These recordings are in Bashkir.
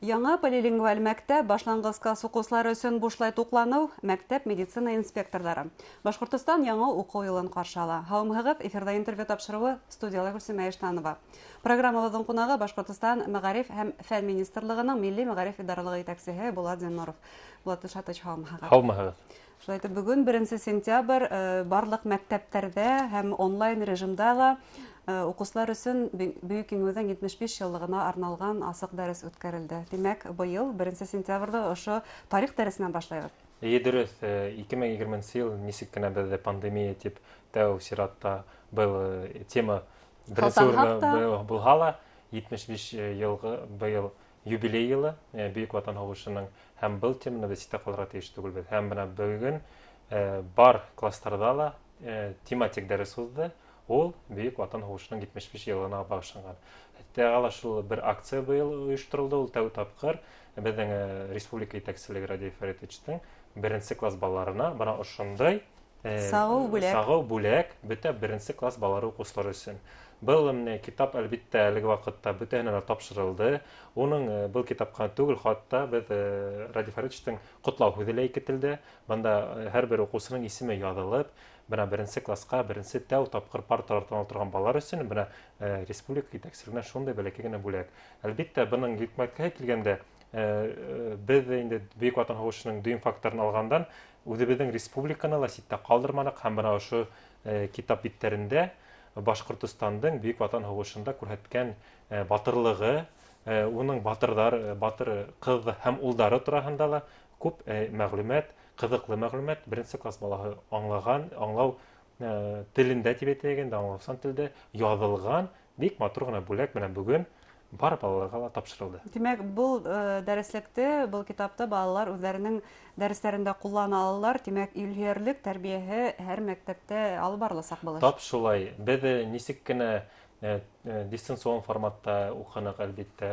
Яңа полилингваль мәктәп, башланғыс класс уҡыусылары өсөн бушлай туҡланыу, мәктәп медицина инспекторҙары. Башҡортостан яңы уҡыу йылын ҡаршы ала. Һаумыһығыҙ, эфирҙа «Интервью» тапшырыуы, студияла Гөлсимә Иштанова. Программабыҙҙың ҡунағы — Башҡортостан Мәғариф һәм фән министрлығының Милли мәғариф идаралығы етәксеһе Булат Зиннуров. Булат Илшатович, һаумыһығыҙ. Һаумыһығыҙ. Шулай итеп, бөгөн 1 сентябрь, барлыҡ мәктәптәрҙә һәм онлайн режимда ла уҡыусылар өсөн Бөйөк Еңеүҙең 75 йыллығына арналған асыҡ дәрес үткәрелде. Тимәк, быйыл 1 сентябрҙе ошо тарих дәресенән башлайбыҙ. Эйе, дөрөҫ. 2020 йыл нисек кенә беҙҙе пандемия тип тәү сиратта был тема беренсе һылтанһаҡ та урында булһа ла, 75 йылғы быйыл юбилей йылы Бөйөк Ватан һуғышының, һәм был теманы беҙ ситтә ҡалырға тейеш түгелбеҙ. Һәм бына бөгөн бар класстарҙа ла тематик дәрес уҙҙы. Ул Бөйөк Ватан һуғышының 75 йылына бағышланған. Тағы ла шул бер акция быйыл ойошторолдо, ул тәү тапҡыр беҙҙең республика етәкселеге Радий Фәритовичтың беренсе класс балаларына бына ошондай сағыу бүләк. Сағыу бүләк бөтә беренсе класс балалары уҡыусылары өсөн. Был менә китап, әлбиттә, әлеге ваҡытта бөтәһенә лә тапшырылды. Уның был китапҡа түгел, хатта беҙ Радий Фәритовичтың ҡотлау һүҙе лә ишетелде. Бында һәр бер уҡыусының исеме яҙылып, бына беренсе класҡа беренсе тәү тапҡыр парта артына ултырған балалар өсөн бына республика етәкселегенән шундай бәләкәй генә бүләк. Әлбиттә, бының йөкмәткеһе килгәндә, беҙ инде Бөйөк Ватан һуғышының дөйөм факторын алғандан үҙебеҙҙең республиканы ла ситтә ҡалдырманыҡ, һәм бына ошо китап биттәрендә Башҡортостандың Бөйөк Ватан һуғышында күрһәткән батырлығы, уның батырҙар, батыр ҡыҙ һәм улдары тураһында ла күп мәғлүмәт, ҡыҙыҡлы мәғлүмәт, беренсе класс балаһы аңлаған, аңлау телендә тип әйтәйек инде, аңлаусан телдә яҙылған бик матур ғына бүләк менән бөгөн бар балаларға ла тапшырылды. Тимәк, был дәреслектә, был китапты балалар үҙҙәренең дәрестәрендә ҡуллана алалар. Тимәк, илһөйәрлек тәрбиәһе һәр мәктәптә алып барыласаҡ был эш. Тап шулай. Беҙ нисек кенә дистанцион форматта уҡыныҡ, әлбиттә,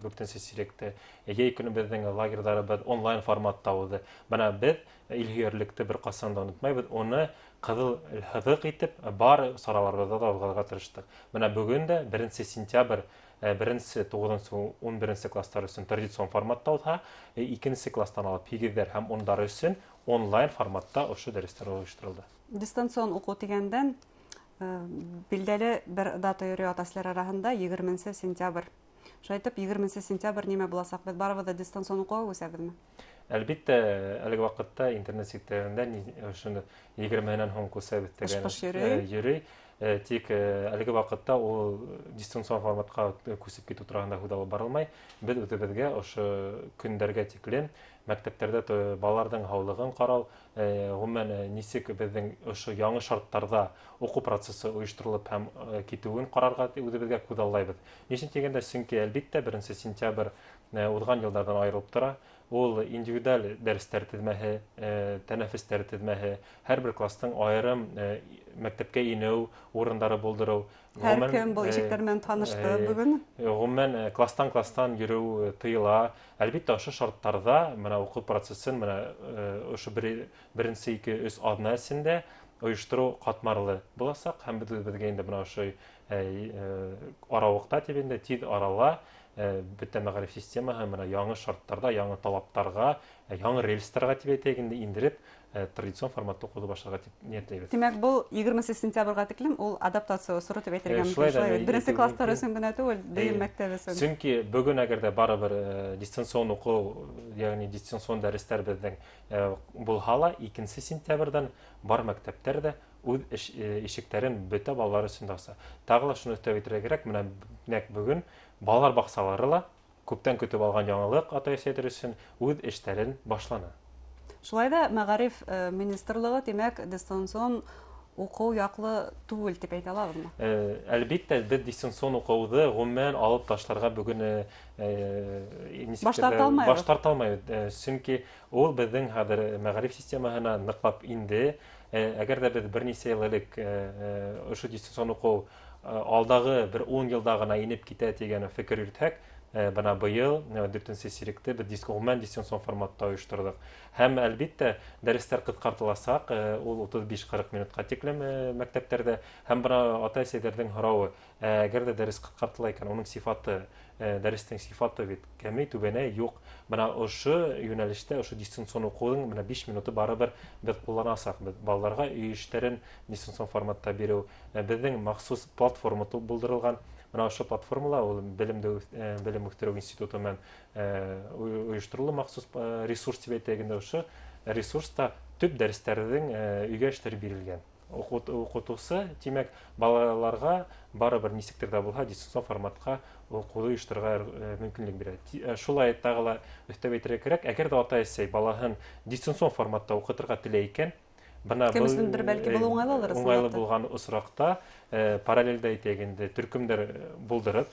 дүртенсе сиректә. Йәй көнө беҙҙең лагерҙарыбыҙ онлайн форматта уҙҙы. Бына беҙ илһөйәрлекте бер ҡасан да онотмайбыҙ. Уны ҡыҙыл һыҙыҡ итеп бар сараларыбыҙҙа ла уҙғарырға тырыштыҡ. Бына бөгөн дә 1 сентябрь беренсе, туғыҙынсы, 11-нсе кластар өсөн традицион форматта уҙһа, икенсе кластан алып һигеҙҙәр һәм ундар өсөн онлайн форматта ошо дәрестәр ойошторолдо. Дистанцион уҡыу тигәндән, билдәле бер дата йөрөй ата-әсәләр араһында — 20 сентябрь. Шулай итеп, 20 сентябрь нимә буласаҡ? Беҙ барыбыҙ да дистанцион уҡыуға күсәбеҙме? Әлбиттә, әлеге ваҡытта интернет селтәрендә ошоно 20-һенән һуң күсәбеҙ тигән Ыш-пыш йөрөй. Йөрөй. Тик әлеге ваҡытта ул дистанцион форматҡа күсеп китеү тураһында һүҙ алып барылмай. Беҙ үҙебеҙгә ошо көндәргә тиклем мәктәптәрҙә балаларҙың һаулығын ҡарау, ғөмүмән, нисек беҙҙең ошо яңы шарттарҙа уҡыу процессы ойошторолоп һәм китеүен ҡарарға үҙебеҙгә күҙаллайбыҙ. Ни өсөн тигәндә, сөнки, әлбиттә, 1 сентябрь уҙған йылдарҙан айырылып тора. Ул индивидуаль дәрестәр теҙмәһе, тәнәфестәр теҙмәһе, һәр бер кластың айырым мәктәпкә инеү урындары булдырыу. Һәр кем был ишектәр менән танышты бөгөн. Ғөмүмән, кластан кластан йөрөү тыйыла. Әлбиттә, ошо шарттарҙа бына уҡыу процессын бына ошо беренсе 2-3 аҙна эсендә ойоштороу ҡатмарлы буласаҡ, һәм беҙ үҙебеҙгә инде бына ошо арауыҡта тип инде тиҙ арала бөтә мәғариф системаһы бына яңы шарттарҙа, яңы талаптарға, яңы рельстарға тип әйтәйек инде, индереп, традицион форматта уҡыуҙы башларға тип ниәтләйбеҙ. Тимәк, был 20 сентябргә тиклем ул адаптация осоро тип әйтергә мөмкин. Шулай да Шулай бит? Беренсе әйтеү класстар мөмкин. өсөн генә түгел, дөйөм мәктәп өсөн. Сөнки бөгөн әгәр ҙә барыбер дистанцион уҡыу, йәғни дистанцион дәрестәр беҙҙең булһа ла, 2 сентябрҙән бар мәктәптәр ҙә үҙ ишектәрен бөтә балалар өсөн дә аса. Тағы ла шуны өҫтәп әйтергә кәрәк, бына нәҡ бөгөн балалар баҡсалары ла күптән көтөп алған яңылыҡ атай-әсәйҙәр өсөн үҙ эштәрен башланы. Шулай ҙа мәғариф министрлығы, тимәк, дистанцион уҡыу яҡлы түгел тип әйтә алабыҙмы? Әлбиттә, беҙ дистанцион уҡыуҙы ғөмүмән алып ташларға бөгөн нисек Баш тарта алмайбыҙ. Баш тарта алмайбыҙ. Сөнки ул беҙҙең хәҙер мәғариф системаһына ныҡлап инде. Әгәр ҙә беҙ бер нисә йыл элек ошо дистанцион уҡыу алдағы бер 10 йылда ғына инеп китә тигән фекер йөрөтһәк, Бына быйыл дүртенсе сиректе беҙ ғөмүмән дистанцион форматта ойошторҙоҡ. Һәм, әлбиттә, дәрестәр ҡыҫҡартыласаҡ, ул 35-40 минутҡа тиклем мәктәптәрҙә. Һәм бына ата-әсәйҙәрҙең һорауы: әгәр ҙә дәрес ҡыҫҡартыла икән, уның сифаты, дәрестең сифаты бит кәмей, түбәнәй, юҡ. Бына ошо йүнәлештә, ошо дистанцион уҡыуҙың бына 5 минуты барыбер беҙ ҡулланасаҡбыҙ. Балаларға өй эштәрен дистанцион форматта биреү, беҙҙең махсус платформа булдырылған. Бына ошо платформала ул белемде белем үҫтереү институты менән ойоштороло махсус ресурс тип әйтәйек инде, ошо ресурста төп дәрестәрҙең өйгә эштәре бирелгән. Уҡытыусы, тимәк, балаларға барыбер нисектер ҙә булһа дистанцион форматҡа уҡыуҙы ойошторорға мөмкинлек бирә. Шулай тағы ла өҫтәп әйтергә кәрәк, әгәр ҙә ата-әсәй балаһын дистанцион форматта уҡытырға теләй икән, бына кем өсөндөр бәлки был уңайлылыр, уңайлы булған осраҡта параллелдә әйтәйек инде төркөмдәр булдырып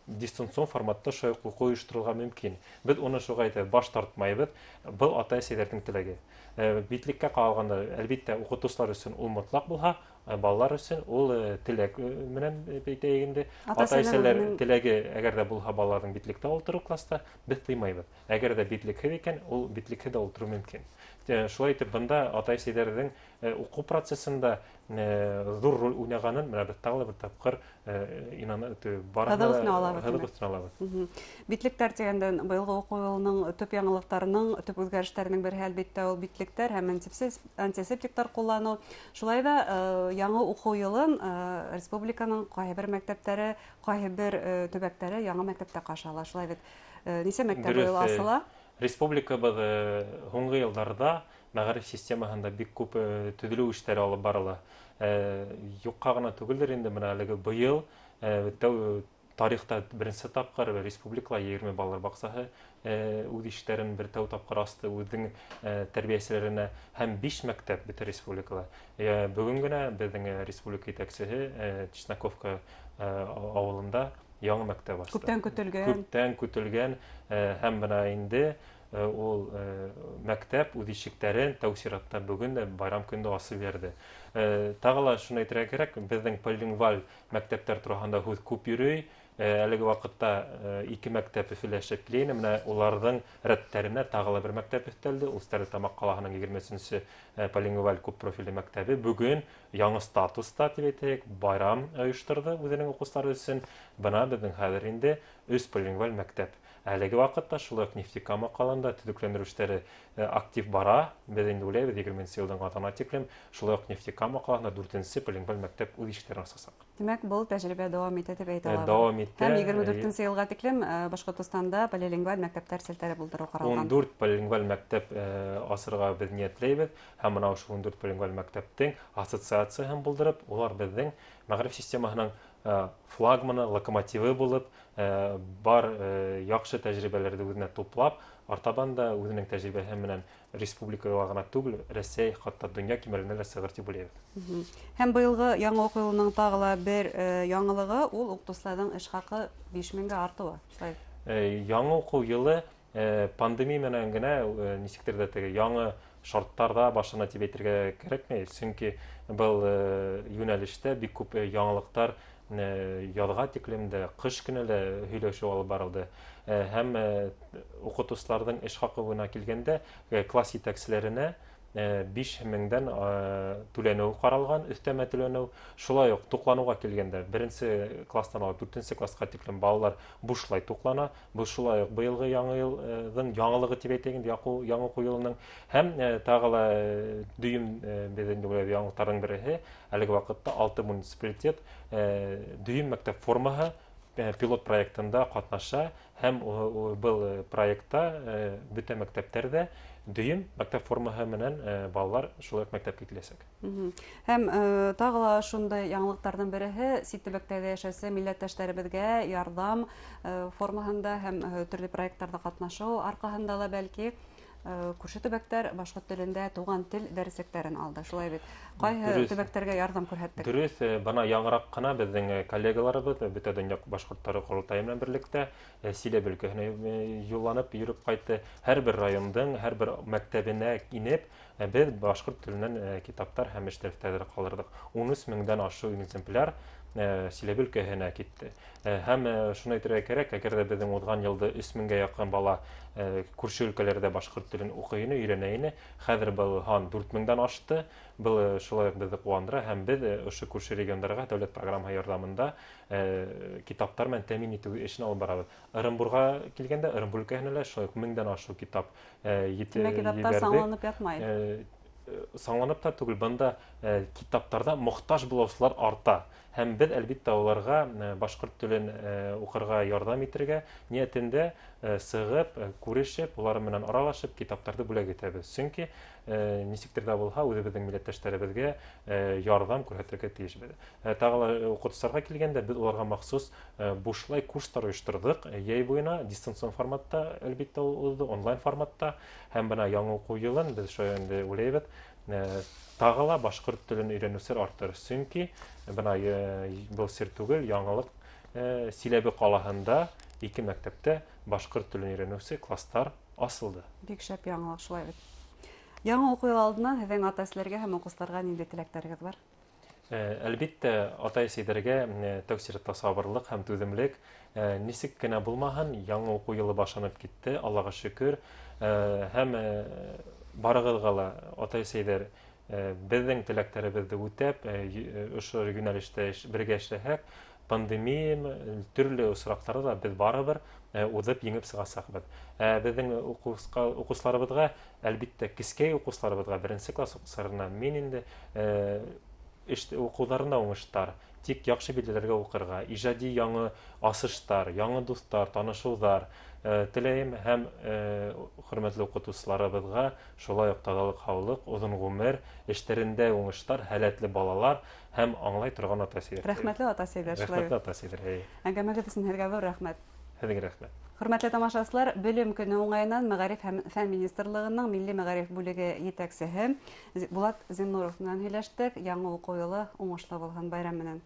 дистанцион форматта шулай уҡ уҡыу ойошторорға мөмкин. Беҙ уны шуға әйтәбеҙ, баш тартмайбыҙ. Был ата-әсәйҙәрҙең теләге. Битлектә ҡалғанда, әлбиттә, уҡытыусылар өсөн ул мотлаҡ булһа, балалар өсөн ул теләк менән әйтәйек инде. Ата-әсәләр теләге әгәр ҙә булһа балаларҙың битлектә ултырыу класста, беҙ тыймайбыҙ. Әгәр ҙә битлекһеҙ икән, ул битлекһеҙ ҙә ултырыу мөмкин. Шулай итеп, бында ата-әсәйҙәрҙең уҡыу процессында ҙур роль уйнағанын менә беҙ тағы ла бер тапҡыр барыһына һыҙыҡ өҫтөнә алабыҙ. Битлектәр тигәндән, быйылғы уҡыу йылының төп яңылыҡтарының, төп үҙгәрештәренең береһе әлбиттә ул битлектәр һәм антисептиктар ҡулланыу. Шулай ҙа яңы уҡыу йылын республиканың ҡайһы бер мәктәптәре, ҡайһы бер төбәктәре яңы мәктәптә ҡаршы ала. Шулай бит, нисә мәктәп быйыл асыла? Республикабыҙ һуңғы йылдарҙа мәғариф системаһында бик күп төҙөлөү эштәре алып барыла. Юҡҡа ғына түгелдер инде, бына әлеге быйыл тәү тарихта беренсе тапҡыр республикала 20 балалар баҡсаһы үҙ эштәрен бер тәү тапҡыр асты үҙенең тәрбиәселәренә, һәм 5 мәктәп бөтә республикала. Бөгөн генә беҙҙең республика етәксеһе Чесноковка ауылында яңы мәктәп асты. Күптән көтөлгән. Күптән көтөлгән, һәм бына инде ул мәктәп үҙ ишектәрен тәү сиратта бөгөн дә байрам көндө асып ебәрҙе. Тағы ла шуны әйтергә кәрәк, беҙҙең полилингваль мәктәптәр тураһында һүҙ күп йөрөй. Әлеге ваҡытта 2 мәктәп Өфөлә эшләп килә ине. Менә уларҙың рәттәренә тағы ла бер мәктәп өҫтәлде. Ул Стәрлетамаҡ ҡалаһының егерме өсөнсө полилингваль күп профилле мәктәбе бөгөн яңы статуста тип әйтәйек, байрам ойошторҙо үҙенең уҡыусылары өсөн. Бына беҙҙең хәҙер инде 3 полилингваль мәктәп. Әлеге ваҡытта шулай уҡ Нефтекама ҡалаһында төҙөкләндереү эштәре актив бара. Беҙ инде уйлайбыҙ, егерменсе йылдың аҙағына тиклем шулай уҡ Нефтекама ҡалаһында дүртенсе полилингваль мәктәп үҙ ишектәрен асасаҡ. Тимәк, был тәжрибә дауам итә тип әйтә алабыҙ. Дауам итә. Һәм егерме дүртенсе йылға тиклем Башҡортостанда полилингваль мәктәптәр селтәре булдырыу ҡаралған. 14 полилингваль мәктәп асырға беҙ ниәтләйбеҙ. Һәм бына ошо 14 полилингваль мәктәптең ассоциацияһын булдырып, улар беҙҙең мәғариф системаһының флагманы, локомотивы булып, бар яҡшы тәжрибәләрҙе үҙенә туплап, артабан да үҙенең тәжрибәһе менән республикала ғына түгел, Рәсәй, хатта донъя кимәленә лә сығыр тип уйлайбыҙ. Һәм быйылғы яңы уҡыу йылының тағы ла бер яңылығы ул уҡытыусыларҙың эш хаҡы биш меңгә артыуы. Шулай. Яңы уҡыу йылы пандемия менән генә нисектер ҙә теге яңы шарттарҙа башлана тип әйтергә кәрәкмәй, сөнки был йүнәлештә бик күп яңылыҡтар яҙға тиклем дә, ҡыш көнө лә һөйләшеү алып барылды. Һәм уҡытыусыларҙың эш хаҡы буйына килгәндә, класс етәкселәренә биш меңдән түләнеү ҡаралған, өҫтәмә түләнеү. Шулай уҡ туҡланыуға килгәндә, беренсе кластан алып дүртенсе класҡа тиклем балалар бушлай туҡлана. Был шулай уҡ быйылғы яңы йылдың яңылығы тип әйтәйек инде, яңы уҡыу йылының. Һәм тағы ла дөйөм беҙ инде уйлайбыҙ, яңылыҡтарҙың береһе, әлеге ваҡытта 6 муниципалитет дөйөм мәктәп формаһы пилот проектында ҡатнаша, һәм был проектта бөтә мәктәптәрҙә дөйөм мәктәп формаһы менән балалар шулай уҡ мәктәпкә киләсәк. Һәм тағы ла шундай яңылыҡтарҙың береһе, сит төбәктәрҙә йәшәүсе милләттәштәребеҙгә ярҙам формаһында һәм төрлө проекттарҙа ҡатнашыу арҡаһында ла бәлки күрше төбәктәр башҡорт телендә туған тел дәреслектәрен алды. Шулай бит. Ҡайһы төбәктәргә ярҙам күрһәттек? Дөрөҫ, бына яңыраҡ ҡына беҙҙең коллегаларыбыҙ, Бөтә донъя башҡорттары ҡоролтайы менән берлектә Силәбе өлкәһенә юлланып йөрөп ҡайтты. Һәр бер райондың, һәр бер мәктәбенә инеп, Беҙ башҡорт теленән китаптар һәм эш дәфтәрҙәре ҡалдырҙыҡ. 13 меңдән ашыу экземпляр Силәбе өлкәһенә китте. Һәм шуны әйтергә кәрәк, әгәр ҙә беҙҙең уҙған йылда 3 меңгә яҡын бала күрше өлкәләрҙә башҡорт телен уҡый ине, өйрәнә ине, хәҙер был һан 4 меңдән ашты. Был шулай уҡ беҙҙе ҡыуандыра, һәм беҙ ошо күрше региондарға дәүләт программаһы ярҙамында китаптар менән тәьмин итеү эшен алып барабыҙ. Ырымбурға килгәндә, Ырымбур өлкәһенә лә шулай уҡ 1000-дән ашыу китап Тимәк, китаптар ебәрҙек. Саңланып ятмай. Саңланып та түгел, бында китаптарҙа мохтаж булыусылар арта. Һәм беҙ, әлбиттә, уларға башҡорт телен уҡырға ярҙам итергә ниәтендә сығып, күрешеп, улар менән аралашып, китаптарҙы бүләк итәбеҙ. Сөнки нисектер ҙә булһа, үҙебеҙҙең милләттәштәребеҙгә ярҙам күрһәтергә тейешбеҙ. Тағы ла уҡытыусыларға килгәндә, беҙ уларға махсус бушлай курстар ойошторҙоҡ. Йәй буйына дистанцион форматта, әлбиттә, ул уҙҙы, онлайн форматта. Һәм бына яңы уҡыу йылын беҙ шулай инде уйлайбыҙ, тағы ла башҡорт телен өйрәнеүселәр артыр. Сөнки бына был сер түгел, яңылыҡ, Силәбе ҡалаһында 2 мәктәптә башҡорт телен өйрәнеүсе кластар асылды. Бик шәп яңылыҡ, шулай бит. Яңы уҡыу йылы алдынан һеҙҙең ата-әсәләргә һәм уҡыусыларға ниндәй теләктәрегеҙ бар? Әлбиттә, ата-әсәйҙәргә тәү сиратта сабырлыҡ һәм түҙемлек. Нисек кенә булмаһын, яңы уҡыу йылы башланып китте, Аллаға шөкөр. Һәм барығыҙға ла, ата-әсәйҙәр, беҙҙең теләктәребеҙҙе үтәп, ошо йүнәлештә бергә эшләһәк, пандемия, төрлө осраҡтарҙа ла беҙ барыбер уҙып еңеп сығасаҡбыҙ. Беҙҙең уҡыусыларыбыҙға, әлбиттә, кескәй уҡыусыларыбыҙға, беренсе класс уҡыусыларына мин инде уҡыуҙарына уңыштар, тик яҡшы билдәләргә уҡырға, ижади яңы асыштар, яңы дуҫтар, танышыуҙар теләйем һәм хөрмәтле уҡытыусыларыбыҙға шулай уҡ таҙалыҡ, һаулыҡ, оҙон ғүмер, эштәрендә уңыштар, һәләтле балалар һәм аңлай торған ата-әсәйҙәр. Рәхмәтле ата-әсәйҙәр, шулай Рәхмәтле ата-әсәйҙәр, әйе. Әңгәмәгеҙ өсөн һеҙгә ҙур рәхмәт. Һеҙгә рәхмәт. Хөрмәтле тамашасылар, Белем көнө уңайынан Мәғариф һәм Фән министрлығының Милли мәғариф бүлеге етәксеһе Булат Зиннуров менән һөйләштек. Яңы уҡыу йылы уңышлы булһын, байрам менән.